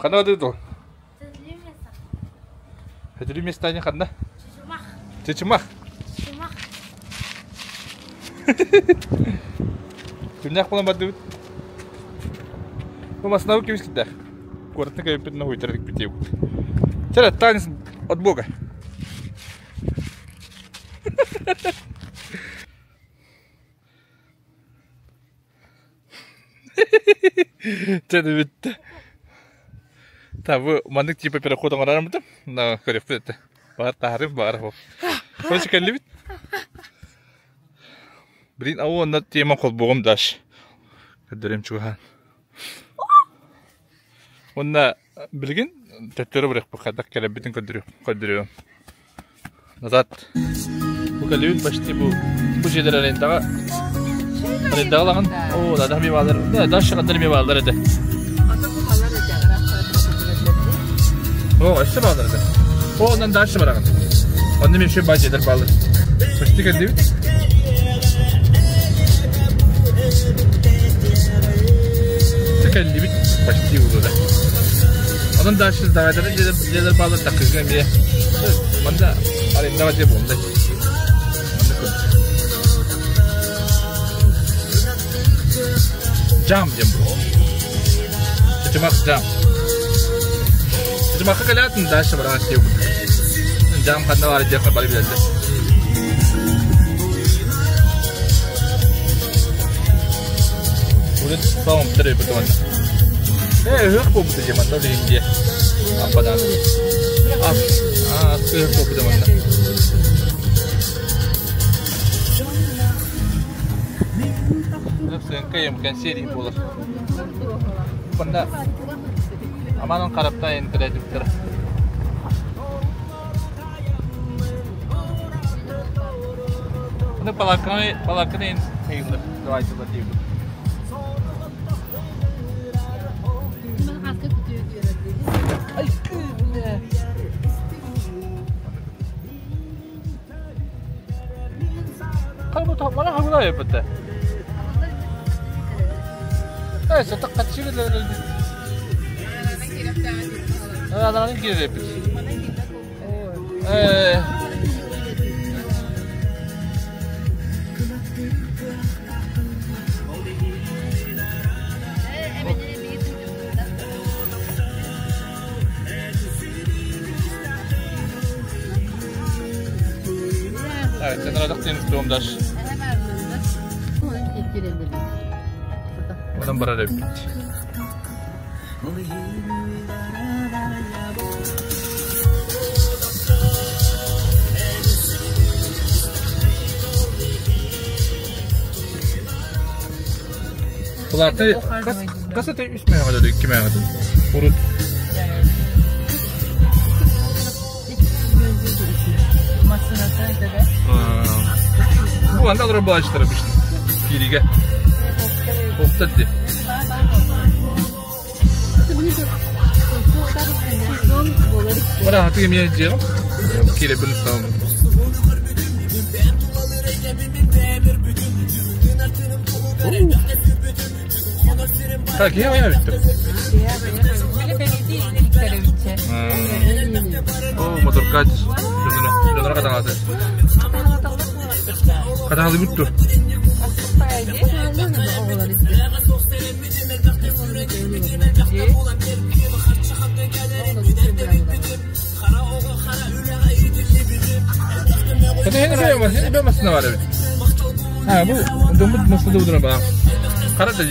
Ханна бардыгыт ол? Сөтүлүү место ханна? Чычымах. Чычымах. Чычымах. Күннээх буолан бардыбыт. Бу массыынабыт кэбис киттэ. Куораттан кэлбиппит хуйтар бит Чэ, танец от Бога. Чэ, бүттэ. Та бу маннык типа переход оҥорорбутум. На көрүөхпүт этэ. Баар таһарым баар ол. Короче, кэллибит. Блин, а уонна тема холбугум даш. Көрдөрөм чугаһаан. Уонна билигин төттөрү барыахпыт хайдах кэлэрбитин көрдөрүөм. Назад. Бу кэлибит почти бу бу дьиэлэр арендаҕа арендаҕа ылаҕын. Оо, да ми баалар. Да, дальше хандар ми баалар этэ. Оо, өссө баалар этэ. Оо, онон дальше бараҕын. Онно мен еще баа дьиэлэр баалар. Почти кэллибит. Кэллибит почти уже. Онон дальше давайдары дьиэлэр баалар такыга эмиэ. Манда арендаҕа дьиэ буолла. Жам диэн бу. Чычымах жам. Чычымахха кэлээтин дальше бараҕа диэбит. Жам ханна баар диэххэ бары билэллэр. Урут саҕам төрөппүт уонна. Ээ, ыһыах буолбута дии манна билин дии. Аппадан. Ас, аа, ыһыах буолбута манна. Сыҥка ем кэнсиэр буолар. Манна аманын харапта интерактивтара. Ну, палаканы, палаканы тыйылыр, давайте диибит. Ай, бля. Мана хагула еппетте. Э, сатак катчыгы Ананың кире эппит. Э. Evet, sen aradık senin istiyorum Ondan барар эбит. Булааты хас это үс мэҕэ да икки мэҕэ урут Бу анда олорор буолааччылар обычно. Кииригэ. Оптар дии. Бара хатыга эмиэ дьиэҕим. Киирэбин устаҕым. Так, я я бүттүм. О, моторкач. Дьонура катаҕалаты. Катаҕалы бүттү. Хene masına var evet. Ha bu domuz masada udura bak. Kara da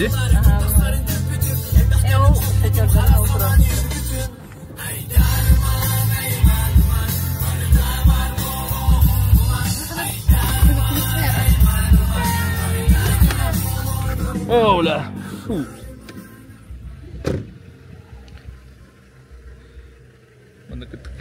Оля. Фу. Манна кыттык.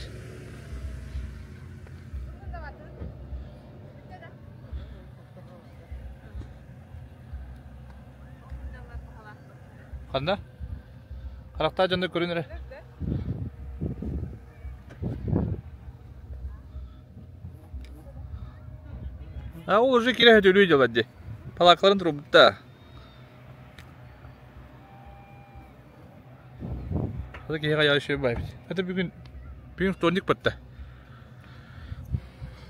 Ханна? Харахтаа дьонно көрүн эрэ. А ол уже кирэһэ төлүү дьалар дии. Палаакаларын турбутта. Хата киһиэхэ айаҕа үчүгэй баайбыт. Это бүгүн бүгүн вторник батта.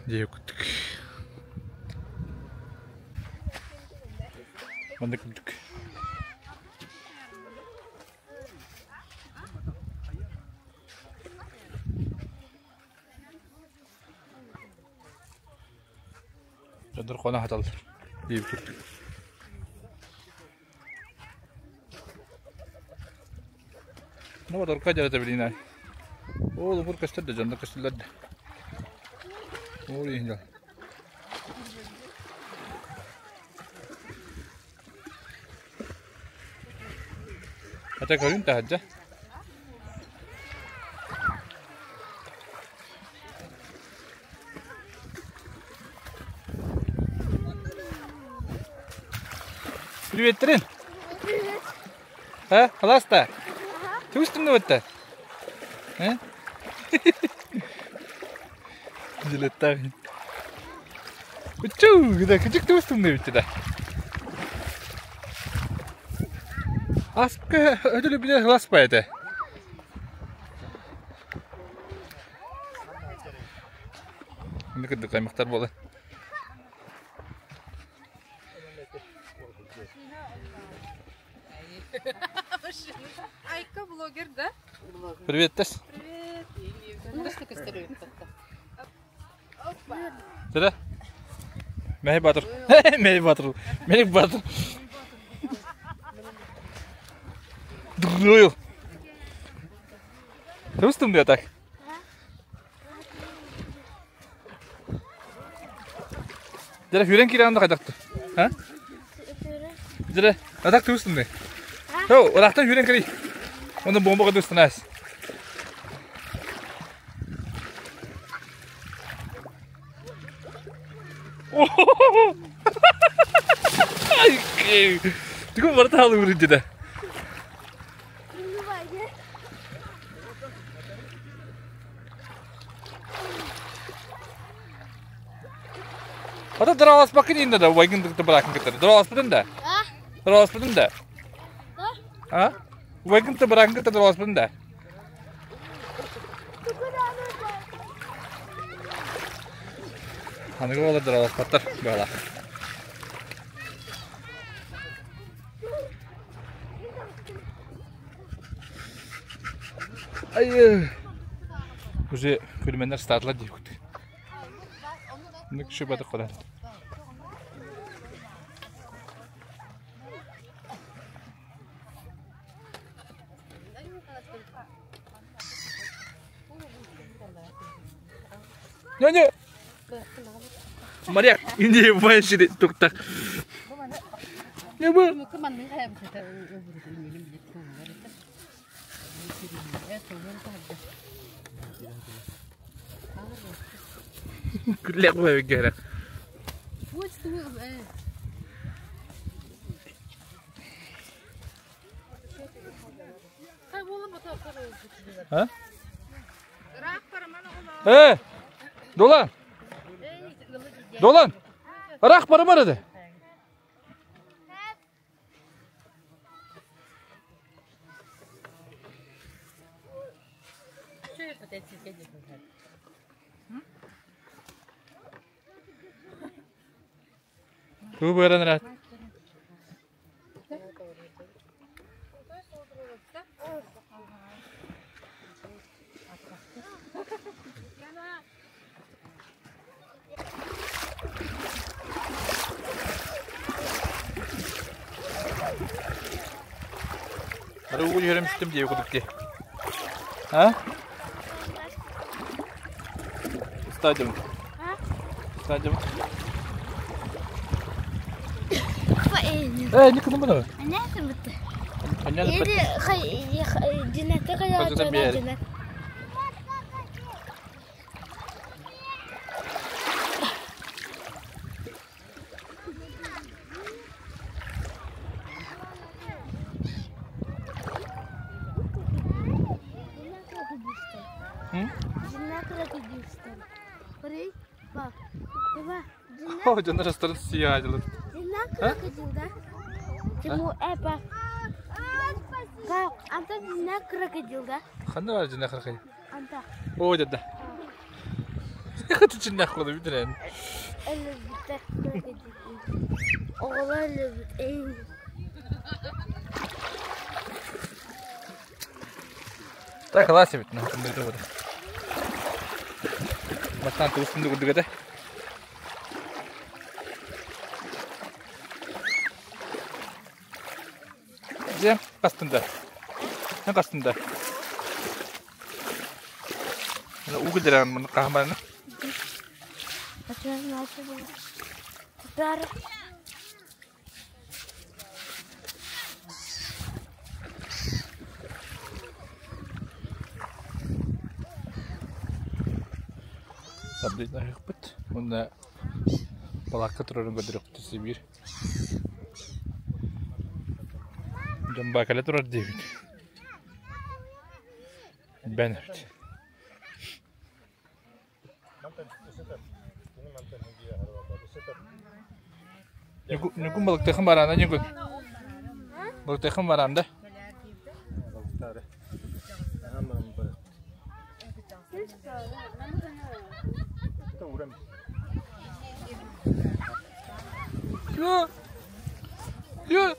Дии курдук. Маннык курдук. Дьоннор хоно сыталлар диэбит курдук. Ну вот орка дьарата билиинай. Ол убур көстөр да дьоннор көстөллөр да. Ол иһин дьон. Ата көрүн таһырдьа. Приветтерин. А, халаста? Чувствуешь А? Дилеттар. Учу, да, кычык тустум эбит да. Аска өтөлү биле хыласпа этэ. Маны кырдык аймактар буолан. Айка блогер, да? Привет, Тесс. Привет. Тыра. Мэһэй Батыр. Мэһэй Батыр. Мэһэй Батыр. Дуруйл. Тустум да так. Дьэ, хүрэн киирэн да хайдахты? А? Дьэ, атак тустум да. Хо, урахтан хүрэн кири. Онно бомба тустунаас. Тугу барыта халыыр деді. Ата дыраласпаккын инде да, убайгын быракын кытары. Дыраласпытын да? Дыраласпытын да? А? Убайгын быракын кытары дыраласпытын да? Аныгы оҕолор дыраласпаттар быһалаах. Ай, уже күлүмэннэр стаатылар диэбит. Нүк шыбаты куран. Не-не. Моряк, иди вообще туктак. Не бу. Күллэх бу А? Э, Долан! Долан! Ыраах барымар этэ. Тугу быаран ыраат? Ары угу түһэрэмситтим дии курдук дии. А? Стадиум. Стадиум. Э, не кынын бу. О, дьоннор астарын сиядилар. Анта дьиҥнээх крокодил да? Ханна баар дьиҥнээх крокодил? Анта. Ой, да. Дьиҥнээх буола бүтэрэн. Өлөрбүттэр крокодил. Оҕолор өлөрбүт. Так, класс эбит. Бастаан туус күндү курдук этэ. Дьэ, хастында. Эн хастында. Уу киллэрэн муну хаһан Тутар. Таблетнаһыахпыт уонна балаакка турарын көрдөрүөхпүт сибиир. Дьон баа кэлэ турар диэбит. Бэн эбит. Ньукун балыктыахын бараана Ньукун. Балыктыахын бараан да. Yo. Yo.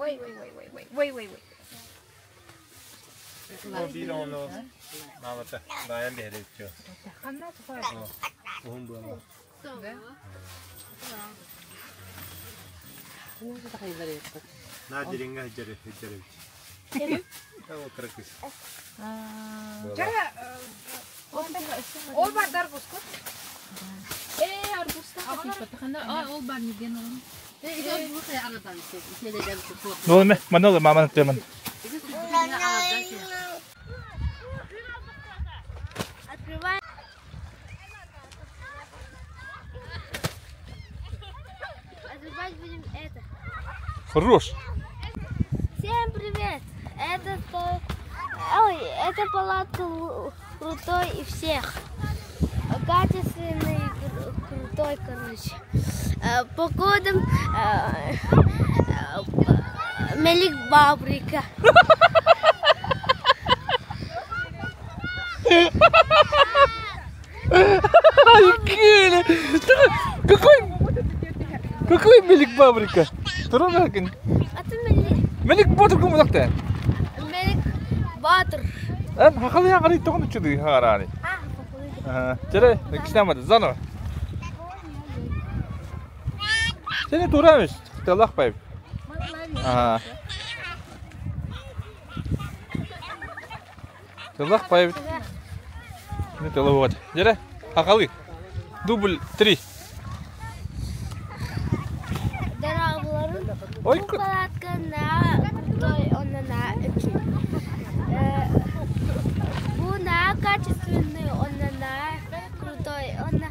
Wait, wait, wait, wait, wait, wait, wait, wait. Биир ону маамата баайан биэрэ Уһун буолла. Наа дириҥҥэ сылдьар сылдьар эбит. Ол кыра кыыс. Ол бар да арбузкут. Ээ, арбузта Ол бар неден ол. Ну, манна маманы теман. Открывай. Открывать будем это. Хорош. Всем привет! Это Ой, это палатка крутой и всех. Качественный, крутой, короче. По кодам Мелик Бабрика. Какой, какой Мелик Бабрика? Туран А ты Мелик. Мелик Батыр кум удакта. Мелик Батыр. Эн хахалыян қарай тоғын үчүдү хараани. Чere, кишнамады, заново. Сени турамыш, талах пайып. Ага. Талах пайып. Не талах Дере, хахалы. Дубль 3. Дорооболорун. Ой, Бу палатка на крутой, он на Бу на качественный, он на крутой, он на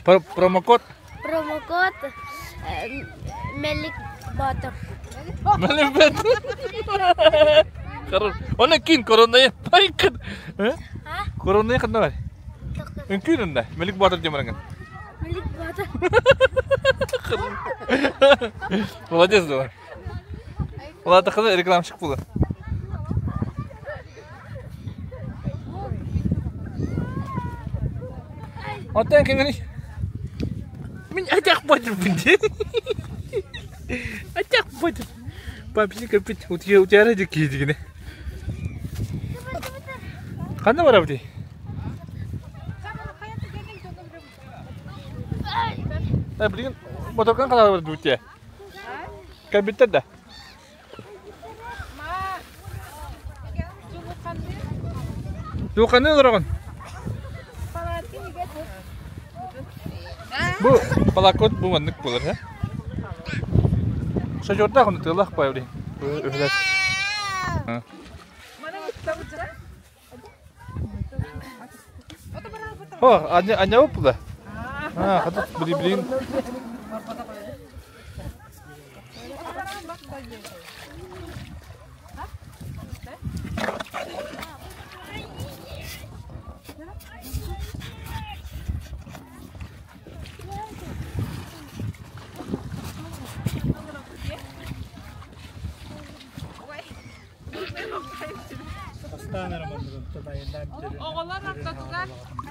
Промокод. Промокод Мелик Батыр. Мелик Батыр. Хорош. Оны кин коронайы пайкын. Коронайы қанда бар? Үңкүн онда. Мелик Батыр демарыңын. Мелик Батыр. Молодец дала. Уларды кызы рекламщик болду. Оттан кимини? Мин атак батырбын де. Атак батыр. Папси капит утия утияра дики дигине. Ханна барабы Э, билигин моторкан халаа бар дутия. Кабиттер да. Жууканы олорогон. Бу балакот бу маннык буолар, һэ? Шажордаах ону тыалаах баайбы үһүлэр. О, аня аня була. А, хата били билин.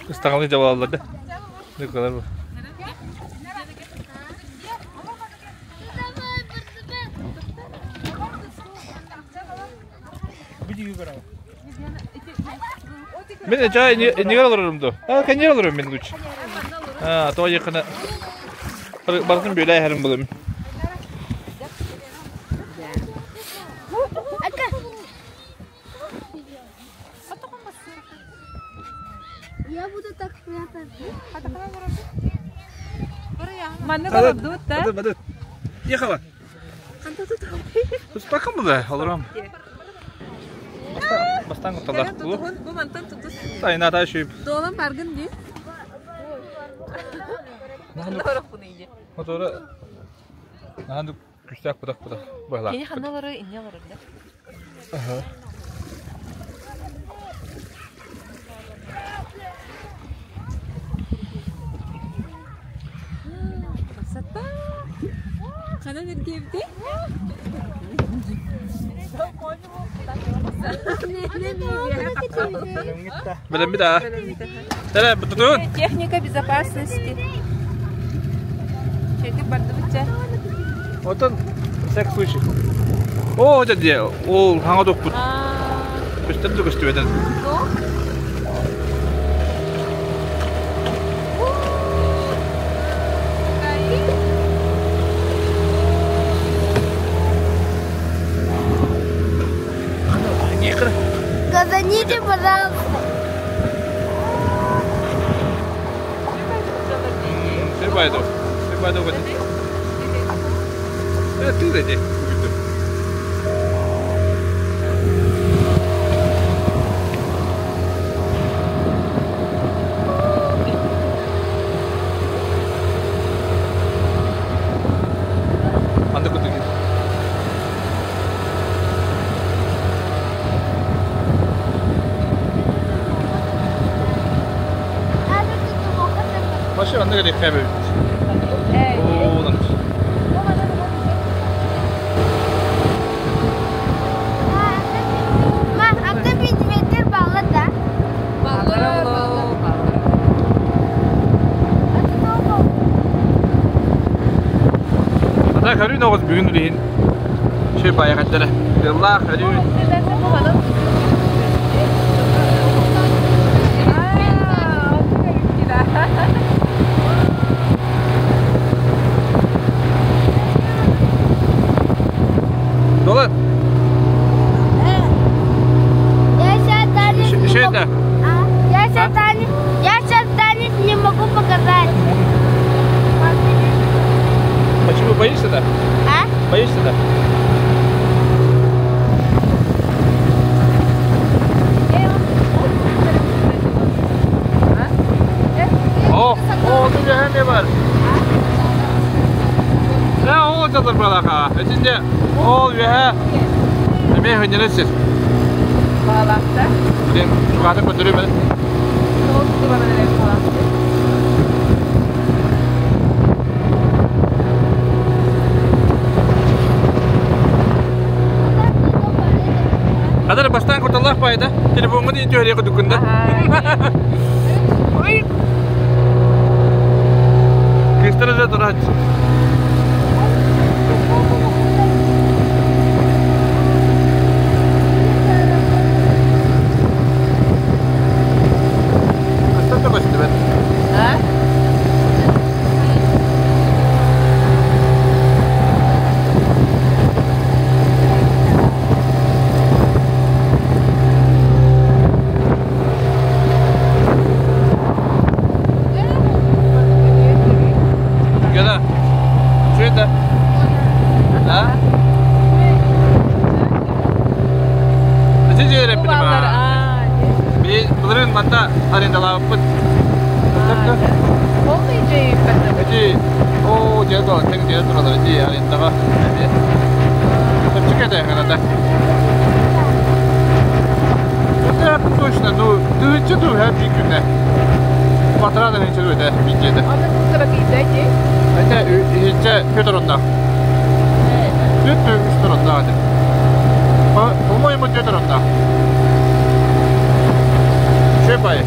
Ыстаҥалыы дьабалаллар да. Ныкалар бу. Мин эчээ иннигэр олорорум дуо? Аа, кэннигэр олорорум мин лучше. Аа, тоҕо диэххинэ барытын бүөлээ иһэрим булым. Я буду так прятаться. Маннык олордубут да? Бады, Ехала. Туспакын бу олором. Бастан куталах бу. Бу мантан тутус. Тайната шүйп. Долан баргын ди. Мотору Наһаа күстээх кутах кутах быһалаах. Кини ханна олорор, инне олорор да? Красота! Ханан эргиэбитий? Бэлэммит аа. Тара бутутун. Техника безопасности. Четик бардыбытча. Отон всякий случай. Оо, дьэ дьэ, ол хаҥа туппут. Көстөр да көстүбэтэн. Газаните, пожалуйста. Все пойду. Все пойду. Ты зайди. Анда кутуги. Вообще анда керек кәбі. О, Ма, анда бит балы да. Баллы, баллы. Ата көрүн оҕус бүгүн үлэһин шөй байахаттара. Тыллаах көрүн. Долан. Я сейчас танец не Что могу. это? Я сейчас танец, я сейчас танец не могу показать. Почему боишься да? А? Боишься да? О, о, тут же бар. Да, ол жатыр балақа. Өтінде ол үйе. Эме хөннересіз. Балақта. Білен жұғаты көтірі мен. Сол тура балақта. Қазір бастан құрталақ байда. Телефонға дейін төре күдікінде. Ой. Кыстыры жатыр ач. Кыстыр көсті бен. А? Гена, что это? А? Ити жереп Баллар, Би былырын манда арендалаппыт. Полный джейп. Эти о дедо, тең дедо туралар эти арендага. Тепчик это ханада. Это точно, ну, ты что тут хәп күнә. Батырады ничә өтә битеде. Аны туктара кийдәки. Это үтә Петр онда. Петр үш онда. По-моему, Петр онда. Үчүгэй баайы.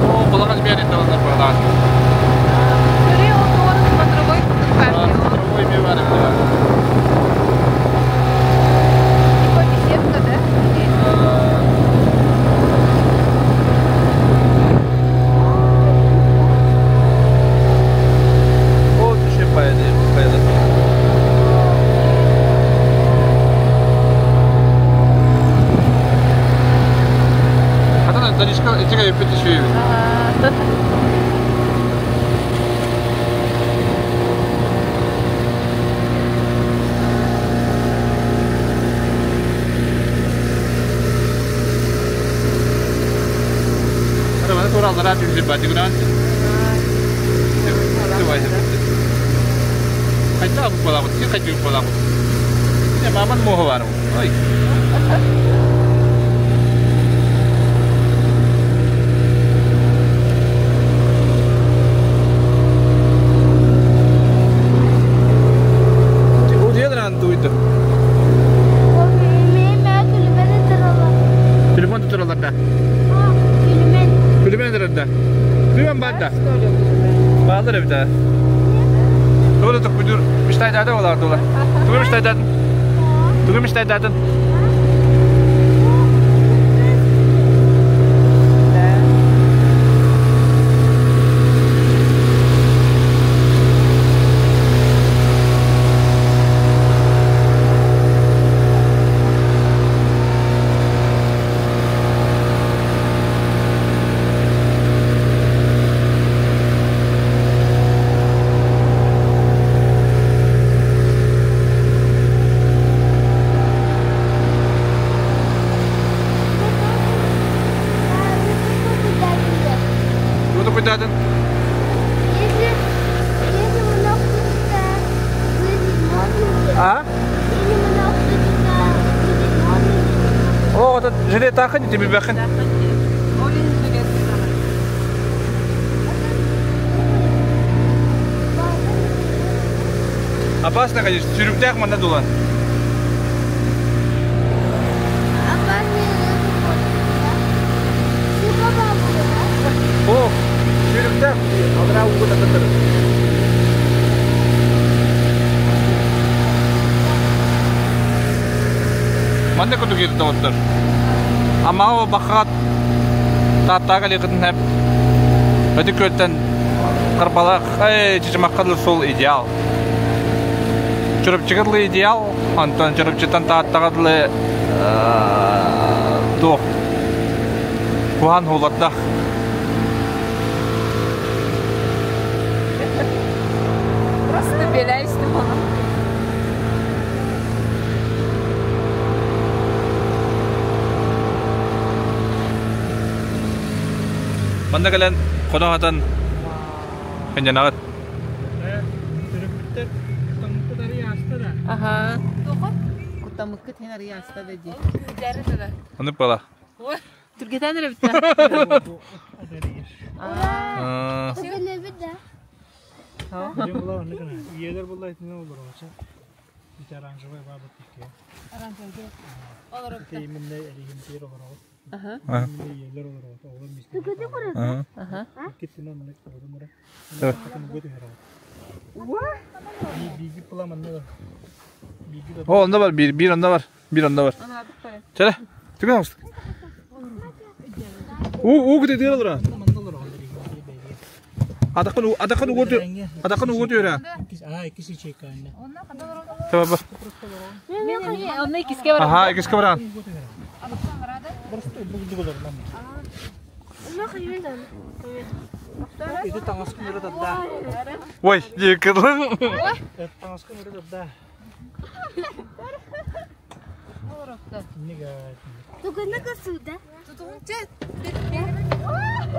О, балаҕан биэрин даланар балаҕан. Көрү ол туору смотровой курдук баар. Смотровой эмиэ баар эбит. Типа беседка, да? О, түшеп баяды, баяды. Хатан Данишка этиге өппүт үчүгэй. Ана тура аллара түһү бати гынан. Хайта бу балабыт, си хайта бу балабыт. Не маман моһо бар. Ой. Телефон tutturallar da. Kulübeni да. Күлүмэн баар да. Баалар эбит аа. Тугу да бүдүр мечтайдады олар дула. Тугу мечтайдадын? Тугу мечтайдадын? Тугу куйдадын? Если, если много выпить можно ли? А? Если много выпить можно ли? О, этот жилет тахын, тебе бахын. Опасно, конечно. Сүүрүктээх манна дула. О, сүүрүктээх. Алра угу татыр. Манна куту кирді оттар. Амао бахат тааттаага лигытын хэп. Өтү көттен карбалак, ай, чычымаккадыл сол идеал. Чурупчыгыдлы идеал, Антон чурупчытан тааттагадылы туох. Кухан хулаттах. Просто беляйсты мама. Манна кэлэн хонон ханньанагат. Ага. Кутамыккыт хен арыяста да ди. Оны бала. Түргетен эребитте. Аа, Иелер булла итине olur olsa. Bir оранжевый бар бит икки. Именно эригин тир olur ол. Ага. Именно иелер olur ол. Оғын мисте. аа. Киттин онны олдum ора. Да. Катын көтү хера. Биги пыламанны да. Биги да. О, онда бар, бир, бир онда бар. Бир онда бар. Чere. Түгөн алыстык. У, у күтө тир олор. Манны olur ол эригин тир бейги. Адакын адакын угу адакын угу түйөрө. А, икиси чеканны. Таба бар. Онна икиске бар. Аха, икиске баран. Просто бугду olur lan. Иди таңаскын өрө да. Ой, дикірлің. Таңаскын өрө да. Нига. Туганы косу, да?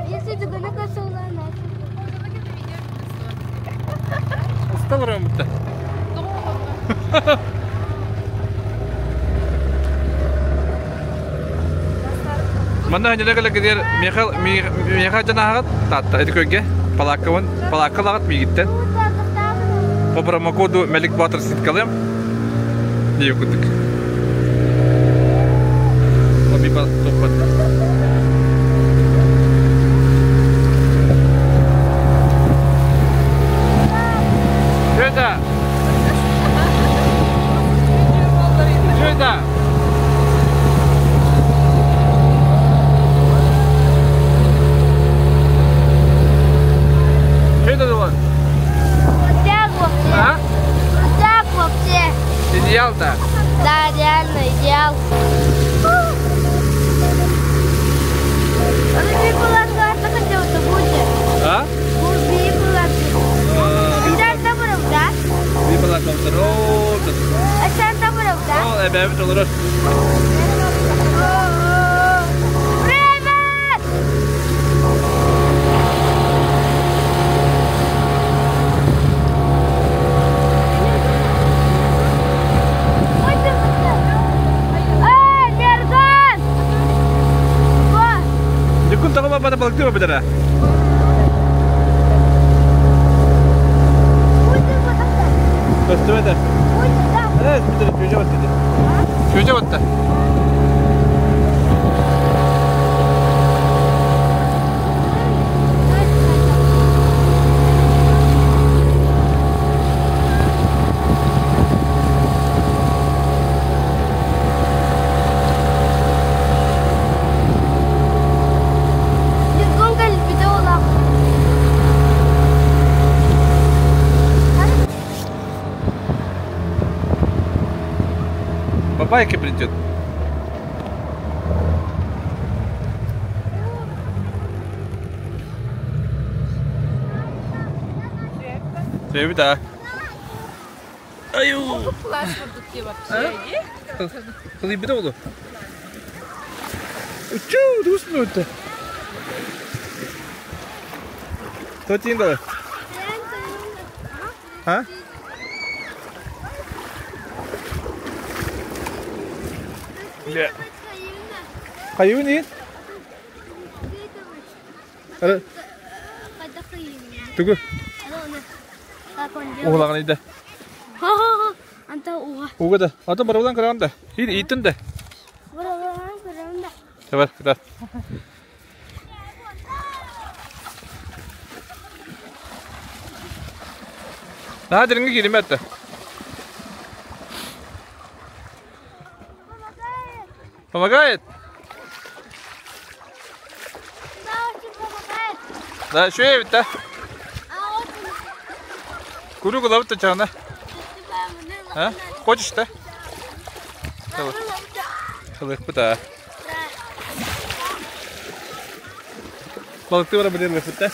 Если туганы косу, ладно. Уста барам бітті. Манна ханьяна кэлэ кедер Михаил Михаил жанаһагат таатта эти көйге палаккабын палаккалагат мигиттен. По промокоду Мелик Батыр скидкалыам. Дии курдук. Обипа топпат. Что это? Что это? Что это было? Крутяк вообще. А? Крутяк вообще. Идеал-то? Да, реально идеал. А? Ол эбээбит олорор. Привет! Эй, Мерган! Дьуккун тоҕо бабата балыктыы барбыттара? Көстүбэтэ. Ээ, бүтэр чүөчэ батта. Чүөчэ батта. Бабайка придет. Привет, да. Аю. Кылыйбыта болу. Учу, туус өттө. Тотин да. А? Хайыбын иин? Тугу? Уһулаҕын ида. Уга да. Атын барабылан көрөҕүн да. Ииттин да. Давай, кытар. Наһаа дириҥҥэ кииримэ этэ. Помогает? Да, очень помогает. Да, үчүгэй эбит да. Куруук ылабыт да чаҕына. А? Хочешь, да? Ылыахпыт аа. Балыкты бара билер ылыахпыт да?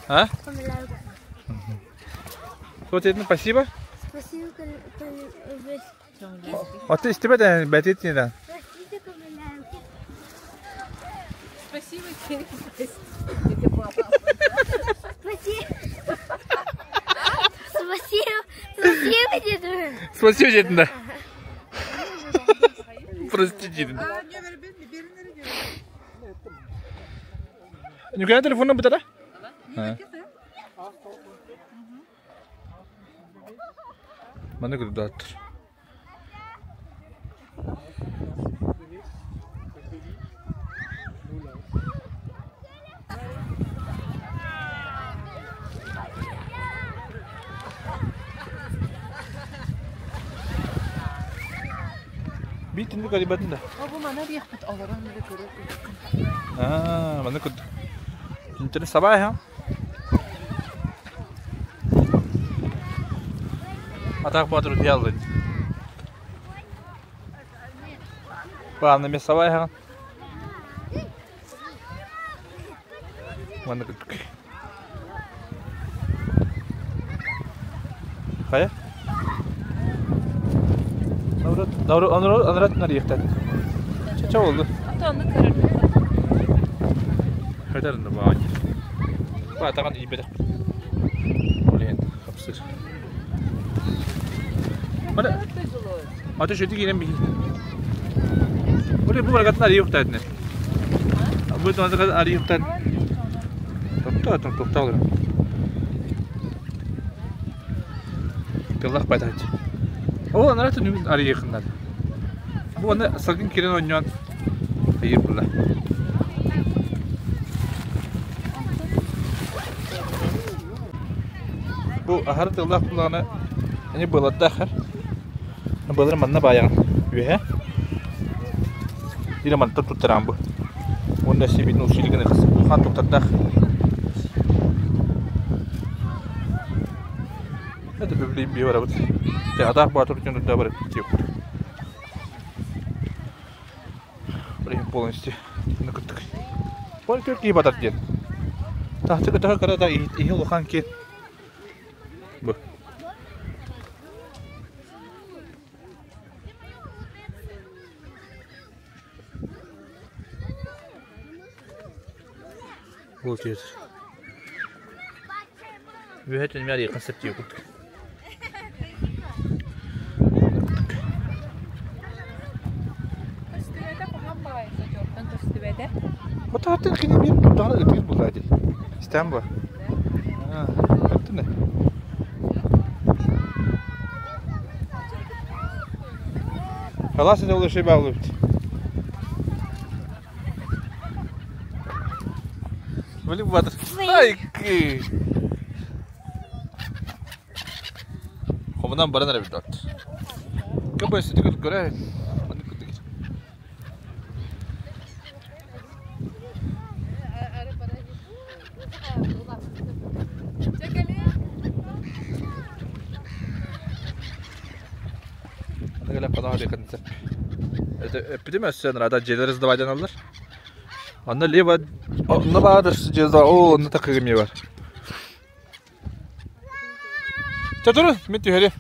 А? Вот это спасибо. Спасибо, Аты истибэт ээ, бэтит да. Спасибо тебе, Спасибо. Спасибо. Спасибо, дедушка. Спасибо дедин да. Прости дедин. Нюкая телефонна бутара? Маны курдааттыр. Биир түннүк арыйбатын да. Бу мана диэхпит олорон эрэ көрөр Аа, маны курдук. Интерес сабай ха. Атак Батыр утуйаллар. Бааны эмиэ сабай Манна курдук. Хайа? Анарат нарыйыктан. Ча болду. Ата онну көрөр. Хайтарында баҕа. Баатаҕын иибэтэх. Блин, хапсыр. Мана Аты шөтү киирэн биһи. Бу бу баргатын арыйыктаатына. Бу тонатыгар арыйыктан. Тохтоо, тохтоо олорон. Тыллах байтааччы. Ол анараа түннүгүн арыйыахыннар. Бу аны салгын кирэн оонньоон ыйыр була. Бу аһары тыллаах буллаҕына ини былардаах Былыр манна баайаҕын үөһэ. Или мантан туттараҕын бу. Уонна сибитин усилие гына улахан туттардаах. Это билим бие барабыт. Атаах баатыр үтүн турда барып тиэппит. Блин, полностью на кыттык. Пол төрт батар диэн. Тахты кытаха кара да иһи улахан киэн. Бу. Ол тиэтир. Үөһэ түнмэ арыйхан септиэ курдук. Көстүбэтэ куһаҕан баҕайы сочуоттан көстүбэтэ. Отааттан кини биир турдаҕына ытыыр буоллаа дии. Истээн буо. Өттүнэ. Халаас это улыши баалыбыт. Блин, батыр. Ай, Хомунан баран эрэ билбэт. Көбө өссө көрө. Маннык курдук. Эппитим өссө наада дьиэлэр сдавайданаллар. Онно либо онно баар дьиэ оо онно такыгым бар. Чэ турун, мин түһэрим.